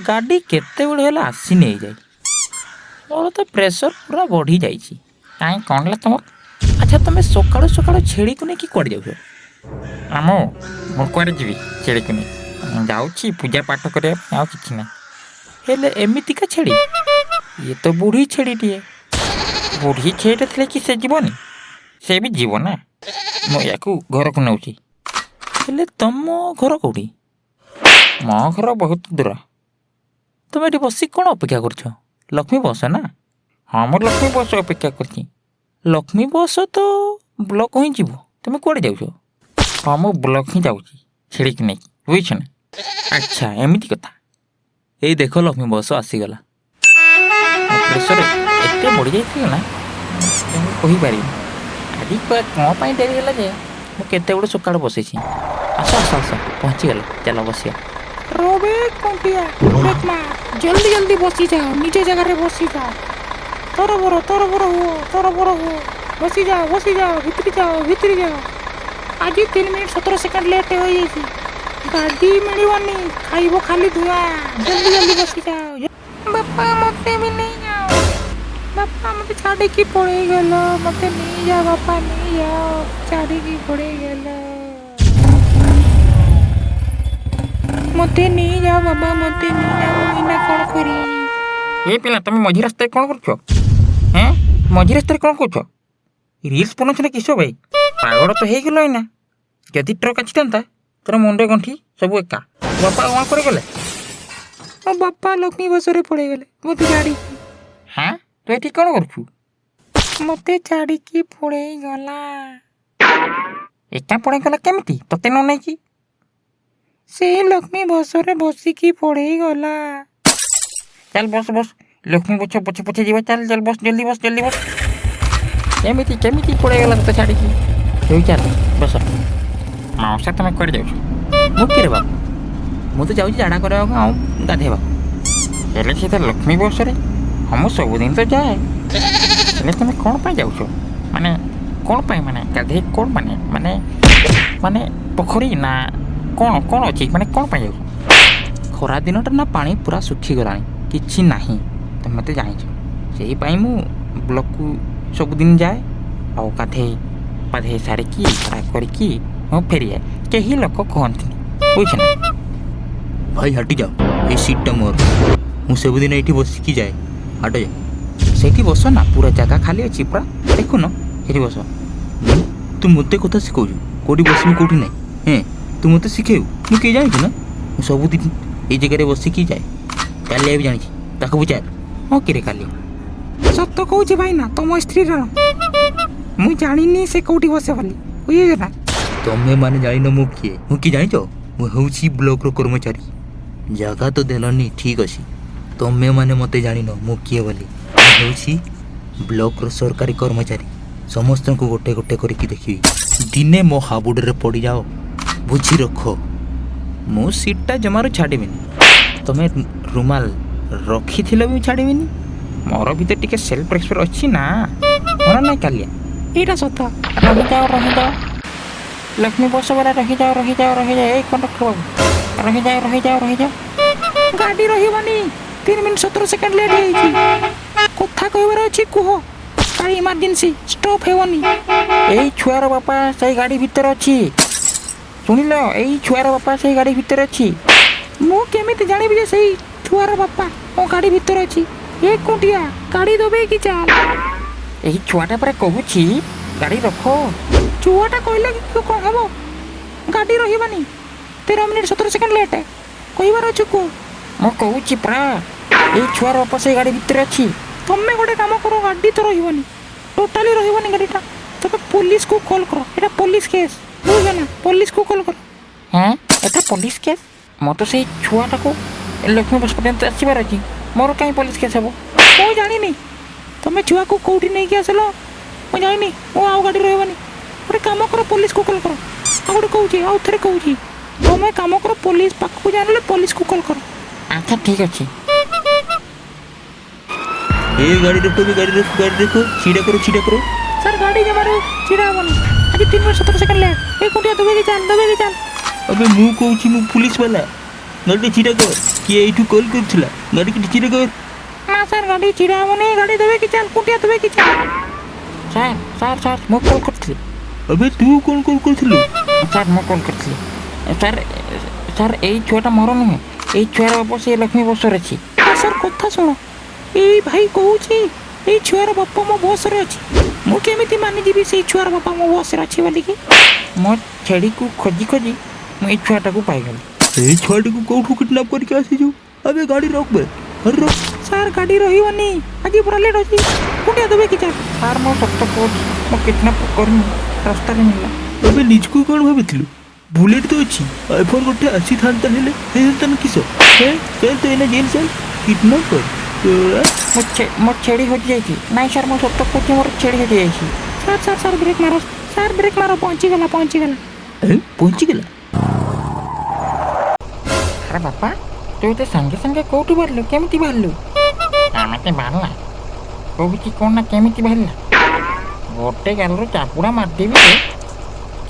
ଗାଡ଼ି କେତେବେଳେ ହେଲା ଆସିନି ଏଇଯାଏ। ମୋର ତ ପ୍ରେସର ପୁରା ବଢ଼ିଯାଇଛି। କାଇଁ, କ'ଣ ହେଲା ତମର? ଆଚ୍ଛା, ତମେ ସକାଳୁ ସକାଳୁ ଛେଳିକୁ ନେଇକି କୁଆଡ଼େ ଯାଉଛ? ଆମ ମୁଁ କୁଆଡ଼େ ଯିବି ଛେଳିକୁ ନେଇ? ଯାଉଛି ପୂଜା ପାଠ କରିବା ପାଇଁ, ଆଉ କିଛି ନାହିଁ। ହେଲେ ଏମିତିକା ଛେଳି? ଇଏ ତ ବୁଢ଼ୀ ଛେଳିଟିଏ। ବୁଢ଼ୀ ଛେଳିଟା ଥିଲେ କି ସେ ଯିବନି? ସେ ବି ଯିବ ନା। ମୁଁ ୟାକୁ ଘରକୁ ନେଉଛି। ହେଲେ ତମ ଘର କେଉଁଠି? ମୋ ଘର ବହୁତ ଦୂର। ତୁମେ ଏଠି ବସି କ'ଣ ଅପେକ୍ଷା କରୁଛ? ଲକ୍ଷ୍ମୀ ବସ୍ ନା? ହଁ, ମୁଁ ଲକ୍ଷ୍ମୀ ବସ୍ ଅପେକ୍ଷା କରୁଛି। ଲକ୍ଷ୍ମୀ ବସ୍ ତ ବ୍ଲକ୍ ହିଁ ଯିବ, ତୁମେ କୁଆଡ଼େ ଯାଉଛ? ହଁ, ମୁଁ ବ୍ଲକ୍ ହିଁ ଯାଉଛି ଛେଳିକି ନେଇକି, ବୁଝୁଛ ନା? ଆଚ୍ଛା, ଏମିତି କଥା। ଏଇ ଦେଖ, ଲକ୍ଷ୍ମୀ ବସ୍ ଆସିଗଲା। ମୋ ପ୍ରେସର ଏତେ ବଢ଼ିଯାଇଥିଲା ନା, ମୁଁ କହିପାରିବିନି। ଆଜି କ'ଣ ପାଇଁ ଡେରି ହେଲା ଯେ ମୁଁ କେତେବେଳୁ ସକାଳୁ ବସିଛି। ଆସ ଆସ ଆସ, ପହଞ୍ଚିଗଲା, ଚାଲ ବସିବା। ରବେ କଣ୍ଟିଆ, ବ୍ରେକ୍ ମାର, ଜଲ୍ଦି ଜଲ୍ଦି ବସିଯାଅ, ନିଜ ଜାଗାରେ ବସିଯାଅ। ତରବର ତରବର ହୁଅ, ତରବର ହୁଅ, ବସିଯାଅ ବସିଯାଅ, ଭିତରେ ଯାଅ ଭିତରେ ଯାଅ। ଆଜି 3 ମିନିଟ୍ 17 ସେକେଣ୍ଡ ଲେଟ୍ ହୋଇଯାଇଛି। ଗାଡ଼ି ମିଳିବନି, ଖାଇବ ଖାଲି ଧୂଆଁ। ଜଲ୍ଦି ଜଲ୍ଦି ବସିଯାଅ। ବାପା, ମତେ ବି ନେଇଯାଅ। ବାପା, ମତେ ଛାଡ଼ିକି ପଳେଇଗଲ। ମତେ ନେଇଯାଅ ବାପା, ନେଇଯାଅ, ଛାଡ଼ିକି ପଳେଇଗଲ। ମତେ ନେଇଯାଅ ବାବା, ମତେ ନେଇଯାଅ। ମୁଁ ଏଇନା କ'ଣ କରିବି? ଏ ପିଲା, ତମେ ମଝି ରାସ୍ତାରେ କ'ଣ କରୁଛ? ହେଁ, ମଝି ରାସ୍ତାରେ କ'ଣ କରୁଛ? ରିଲ୍ସ ବନଉଛ ନା କିସ ଭାଇ? ପାଗଳ ତ ହେଇଗଲ ଏଇନା। ଯଦି ଟ୍ରକ୍ ଆସିଥାନ୍ତା, ତୋର ମୁଣ୍ଡ ଗଣ୍ଠି ସବୁ ଏକା। ବାପା କ'ଣ କରିଗଲେ? ମୋ ବାପା ଲକ୍ଷ୍ମୀ ବସରେ ପଳେଇଗଲେ ମତେ ଛାଡ଼ିକି। ହଁ, ତୁ ଏଠି କ'ଣ କରୁଛୁ? ମତେ ଛାଡ଼ିକି ପଳେଇଗଲା। ଏକା ପଳେଇଗଲା କେମିତି, ତତେ ନ ନେଇକି? ସେଇ ଲକ୍ଷ୍ମୀ ବସରେ ବସିକି ପଳେଇଗଲା। ଚାଲ, ବସ ବସ, ଲକ୍ଷ୍ମୀ ବସ ପଛେ ପଛେ ଯିବା। ଚାଲ ଚାଲ, ବସ, ଜଲ୍ଦି ବସ, ଜଲ୍ଦି ବସ। କେମିତି କେମିତି ପଳେଇଗଲା ତତେ ଛାଡ଼ିକି? ହେଉ, ଚାଲ ବସ। ମାଉସା, ତମେ କୁଆଡ଼େ ଯାଉଛ? ମୁଁ କିରେ ବାବୁ, ମୁଁ ତ ଯାଉଛି ଝାଡ଼ା କରିବାକୁ ଆଉ ଗାଧେଇବାକୁ। ହେଲେ ସେ ତ ଲକ୍ଷ୍ମୀ ବସରେ। ହଁ, ମୁଁ ସବୁଦିନ ତ ଯାଏ। ହେଲେ ତମେ କ'ଣ ପାଇଁ ଯାଉଛ? ମାନେ କ'ଣ ପାଇଁ, ମାନେ ଗାଧେଇ କ'ଣ, ମାନେ ମାନେ ମାନେ ପୋଖରୀ ନା କ'ଣ କ'ଣ ଅଛି? ମାନେ କ'ଣ ପାଇଁ ଯାଉଛ? ଖରା ଦିନଟା ନା, ପାଣି ପୁରା ଶୁଖିଗଲାଣି, କିଛି ନାହିଁ, ତମେ ମୋତେ ଜାଣିଛ। ସେଇ ପାଇଁ ମୁଁ ବ୍ଲକକୁ ସବୁଦିନ ଯାଏ ଆଉ ଗାଧେଇ ପାଧେଇ ସାରିକି ଝାଡ଼ା କରିକି ମୁଁ ଫେରିଯାଏ। କେହି ଲୋକ କୁହନ୍ତିନି, ବୁଝୁଛ ନା? ଭାଇ, ହଟି ଯାଅ, ଏଇ ସିଟ୍ଟା ମୋର। ମୁଁ ସବୁଦିନ ଏଇଠି ବସିକି ଯାଏ, ହଟ ଯା। ସେଇଠି ବସ ନା, ପୁରା ଜାଗା ଖାଲି ଅଛି ପୁରା, ଦେଖୁନ, ସେଠି ବସ। ହୁଁ? ତୁ ମୋତେ କଥା ଶିଖଉଛୁ, କେଉଁଠି ବସିବି କେଉଁଠି ନାହିଁ? ହେଁ, ତୁ ମୋତେ ଶିଖେଇବୁ? ମୁଁ କିଏ ଜାଣିଛୁ ନା? ମୁଁ ସବୁଦିନ ଏଇ ଜାଗାରେ ବସିକି ଯାଏ। କାଲିଆ ବି ଜାଣିଛି, ତାକୁ ପଚାର। ହଁ କିରେ କାଲି? ସତ କହୁଛି ଭାଇନା, ତମ ସ୍ତ୍ରୀର ମୁଁ ଜାଣିନି ସେ କୋଉଠି ବସେ ବୋଲି, ବୁଝିଛ ନା? ତମେ ମାନେ ଜାଣିନ ମୁଁ କିଏ। ମୁଁ କିଏ ଜାଣିଛ? ମୁଁ ହେଉଛି ବ୍ଲକର କର୍ମଚାରୀ। ଜାଗା ତ ଦେଲନି, ଠିକ୍ ଅଛି। ତମେ ମାନେ ମୋତେ ଜାଣିନ ମୁଁ କିଏ ବୋଲି। ମୁଁ ହେଉଛି ବ୍ଲକର ସରକାରୀ କର୍ମଚାରୀ। ସମସ୍ତଙ୍କୁ ଗୋଟେ ଗୋଟେ କରିକି ଦେଖିବି। ଦିନେ ମୋ ହାବୁଡ଼ରେ ପଡ଼ିଯାଅ, ବୁଝି ରଖ। ମୁଁ ସିଟ୍ଟା ଜମାରୁ ଛାଡ଼ିବିନି। ତମେ ରୁମାଲ ରଖିଥିଲେ ବି ଛାଡ଼ିବିନି। ମୋର ବି ତ ଟିକେ ସେଲ୍ଫ ରେସ୍ପେକ୍ଟ ଅଛି ନା, ମୋର ନାଇଁ କାଲିଆ? ଏଇଟା ସତ। ରହିଯାଅ ରହିଯାଅ, ଲକ୍ଷ୍ମୀ ବସ ବାଲା, ରହିଯାଅ ରହିଯାଅ ରହିଯାଅ। ଏଇ କଣ୍ଡକ୍ଟର ବାବୁ, ରହିଯାଅ ରହିଯାଅ ରହିଯାଅ। ଗାଡ଼ି ରହିବନି, 3 ମିନିଟ୍ 17 ସେକେଣ୍ଡ ଲେଟ୍ ହେଇଛି। କଥା କହିବାର ଅଛି କୁହ, ଗାଡ଼ି ଇମର୍ଜେନ୍ସି ଷ୍ଟପ୍ ହେବନି। ଏଇ ଛୁଆର ବାପା ସେଇ ଗାଡ଼ି ଭିତରେ ଅଛି, ଶୁଣିଲ? ଏଇ ଛୁଆର ବାପା ସେଇ ଗାଡ଼ି ଭିତରେ ଅଛି। ମୁଁ କେମିତି ଜାଣିବି ଯେ ସେଇ ଛୁଆର ବାପା ମୋ ଗାଡ଼ି ଭିତରେ ଅଛି? ଏ କୁଟିଆ, ଗାଡ଼ି ଦବେଇକି ଚାଲ। ଏଇ ଛୁଆଟା ପରା କହୁଛି ଗାଡ଼ି ରଖ। ଛୁଆଟା କହିଲେ କି କ'ଣ ହବ? ଗାଡ଼ି ରହିବନି, 13 ମିନିଟ୍ 17 ସେକେଣ୍ଡ ଲେଟ୍। କହିବାର ଅଛି କୁହ। ମୁଁ କହୁଛି ପରା, ଏଇ ଛୁଆର ବାପା ସେଇ ଗାଡ଼ି ଭିତରେ ଅଛି। ତମେ ଗୋଟେ କାମ କର, ଗାଡ଼ି ତ ରହିବନି, ଟୋଟାଲି ରହିବନି ଗାଡ଼ିଟା। ତମେ ପୋଲିସକୁ କଲ୍ କର, ଏଇଟା ପୋଲିସ କେସ୍, ବୁଝୁଛ ନା? ପୋଲିସକୁ କଲ୍ କର। ହଁ, ଏଟା ପୋଲିସ କେସ୍? ମୁଁ ତ ସେଇ ଛୁଆଟାକୁ ଲକ୍ଷ୍ମୀ ବସ ପର୍ଯ୍ୟନ୍ତ ଆସିବାର ଅଛି, ମୋର କାହିଁ ପୋଲିସ କେସ୍ ହେବ? ମୁଁ ଜାଣିନି ତମେ ଛୁଆକୁ କୋଉଠି ନେଇକି ଆସିଲ, ମୁଁ ଜାଣିନି। ମୁଁ ଆଉ ଗାଡ଼ି ରହିବନି। ଗୋଟେ କାମ କର, ପୋଲିସକୁ କଲ୍ କର। ଆଉ ଗୋଟେ କହୁଛି, ଆଉ ଥରେ କହୁଛି, ତମେ କାମ କର, ପୋଲିସ ପାଖକୁ ଜାଣିଲେ ପୋଲିସକୁ କଲ୍ କର। ଆଚ୍ଛା, ଠିକ୍ ଅଛି। ଏ ଗାଡ଼ି ରଖ, ଗାଡ଼ି ରଖ, ଗାଡ଼ି ରଖ, ଛିଡ଼ା କର, ଛିଡ଼ା କର। ସାର୍, ଗାଡ଼ି ଜମାରୁ ଛିଡ଼ା ହେବନି। ଆଜି 3 ମିନିଟ୍ 17 ସେକେଣ୍ଡ ଲେଟ୍। ଏ କୁଟିଆ, ଦବେଇକି ଚାଲ, ଦବେଇକି ଚାଲ। ଆବେ, ମୁଁ କହୁଛି, ମୁଁ ପୁଲିସ ବାଲା। ଗାଡ଼ି ଛିଡ଼ା କର। କିଏ ଏଇଠୁ କଲ୍ କରୁଥିଲା? ଗାଡ଼ିକି ଛିଡ଼ା କର। ନା ସାର୍, ଗାଡ଼ି ଛିଡ଼ା ହେବନି। ଗାଡ଼ି ଦବେଇକି ଚାଲ କୁଟିଆ, ଦବେଇକି ଚାଲ। ସାର୍, ସାର୍, ସାର୍, ମୁଁ କଲ୍ କରିଥିଲି। ଆବେ, ତୁ କ'ଣ କଲ୍ କରିଥିଲୁ? ସାର୍, ମୁଁ କଲ୍ କରିଥିଲି ସାର୍। ସାର୍, ଏଇ ଛୁଆଟା ମୋର ନୁହେଁ। ଏଇ ଛୁଆର ବାପ ସେ ଲକ୍ଷ୍ମୀ ବସରେ ଅଛି। ସାର୍, କଥା ଶୁଣ। ଏଇ ଭାଇ କହୁଛି ଏଇ ଛୁଆର ବାପା ମୋ ବସରେ ଅଛି। ମୁଁ କେମିତି ମାନିଯିବି ସେଇ ଛୁଆର ବାପା ମୋ ବସରେ ଅଛି ବୋଲିକି? ମୋ ଛେଳିକୁ ଖୋଜି ଖୋଜି ମୁଁ ଏଇ ଛୁଆଟାକୁ ପାଇଗଲି। ଏଇ ଛୁଆଟିକୁ କୋଉଠୁ କିଡନାପ୍ କରିକି ଆସିଛୁ? ଆବେ, ଗାଡ଼ି ରଖ ବେ, ଗାଡ଼ି ରଖ। ସାର୍, ଗାଡ଼ି ରହିବନି। ଆଜି ପୁରା ଲେଟ୍ ଅଛି। କୁଟିଆ, ଦବେଇକି ଚାଲ। ସାର୍, ମୁଁ ସତ କହୁଛି, ମୁଁ କିଡନାପ୍ କରିନି। ରାସ୍ତାରେ ମିଳିଲା। ଆବେ, ନିଜକୁ କ'ଣ ଭାବିଥିଲୁ? ବୁଲେଟ୍ ତ ଅଛି, ଆଇଫୋନ୍ ଗୋଟେ ଆସିଥାନ୍ତା, ହେଲେ ହେଇଥାନ୍ତା ନା କିସ? ହେ, ଚାଲ ତ ଏଇନା ଜେଲ୍ ଚାଲ। କିଡନାପ୍ କର। ମୋ ଛେଳି ହଜି ଯାଇଛି। ନାଇଁ ସାର୍, ମୁଁ ସତ କହୁଛି, ମୋର ଛେଳି ହଜି ଯାଇଛି। ସାର୍, ସାର୍, ସାର୍, ବ୍ରେକ୍ ମାର ସାର୍, ବ୍ରେକ୍ ମାର। ପହଞ୍ଚିଗଲା, ପହଞ୍ଚିଗଲା। ଏ, ପହଞ୍ଚିଗଲା। ଆରେ ବାପା, ତୁ ଏତେ ସାଙ୍ଗେ ସାଙ୍ଗେ କୋଉଠୁ ବାହାରିଲୁ? କେମିତି ବାହାରିଲୁ? କେମିତି ବାହାରିଲା କହୁଛି କ'ଣ ନା କେମିତି ବାହାରିଲା? ଗୋଟେ ଗାଲରୁ ଚାପୁଡ଼ା ମାରିଦେବି ଯେ।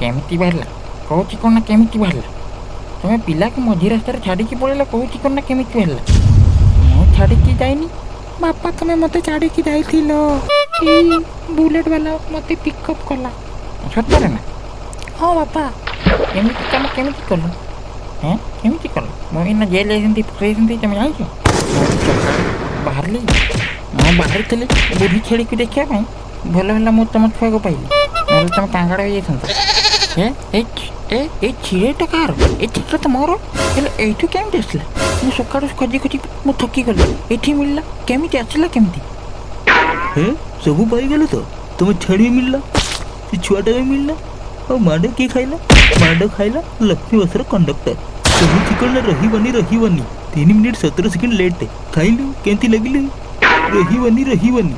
କେମିତି ବାହାରିଲା କହୁଛି କ'ଣ ନା କେମିତି ବାହାରିଲା? ତୁମେ ପିଲାକୁ ମଝି ରାସ୍ତାରେ ଛାଡ଼ିକି ପଳେଇଲ, କହୁଛି କ'ଣ ନା କେମିତି ବାହାରିଲା? ମୁଁ ଛାଡ଼ିକି ଯାଇନି। ବାପା, ତମେ ମୋତେ ଛାଡ଼ିକି ଯାଇଥିଲ। ଏଇ ବୁଲେଟ୍ ବାଲା ମୋତେ ପିକଅପ୍ କଲା। ସତରେ ନା? ହଁ ବାପା। ଏମିତି କାମ କେମିତି କଲ? ହେଁ, କେମିତି କଲ? ମୁଁ ଏଇନା ଜେଲ୍ ଯାଇଥାନ୍ତି, ଫସେଇଥାନ୍ତି, ତମେ ଜାଣିଛ? ମୁଁ ସକାଳୁ ବାହାରିଲି, ମୁଁ ବାହାରିଥିଲି ବୁଢ଼ୀ ଛେଳିକୁ ଦେଖିବା ପାଇଁ। ଭଲ ହେଲା ମୁଁ ତମ ଛୁଆକୁ ପାଇଲି, ନହେଲେ ତମେ କାଙ୍ଗାଳ ହେଇଯାଇଥାନ୍ତ। ହେ, ଏ ଏଇ ଛେଳିଟା କାହାର? ଏ ଛେଳିଟା ତ ମୋର। ହେଲେ ଏଇଠୁ କେମିତି ଆସିଲା? ମୁଁ ସକାଳୁ ଖୋଜି ଖୋଜି ମୁଁ ଥକିଗଲି, ଏଇଠି ମିଳିଲା। କେମିତି ଆସିଲା, କେମିତି? ହେ, ସବୁ ପାଇଗଲ ତ? ତମ ଛେଳି ମିଳିଲା, ସେ ଛୁଆଟା ବି ମିଳିଲା, ଆଉ ମାଡ଼ କିଏ ଖାଇଲା? ମାଡ଼ ଖାଇଲା ଲକ୍ଷ୍ମୀ ବସର କଣ୍ଡକ୍ଟର। ସବୁ ଠିକଣା ରହିବନି, ରହିବନି। 3 ମିନିଟ୍ 17 ସେକେଣ୍ଡ ଲେଟ୍ ଖାଇଲୁ, କେମିତି ଲାଗିଲୁ? ରହିବନି, ରହିବନି।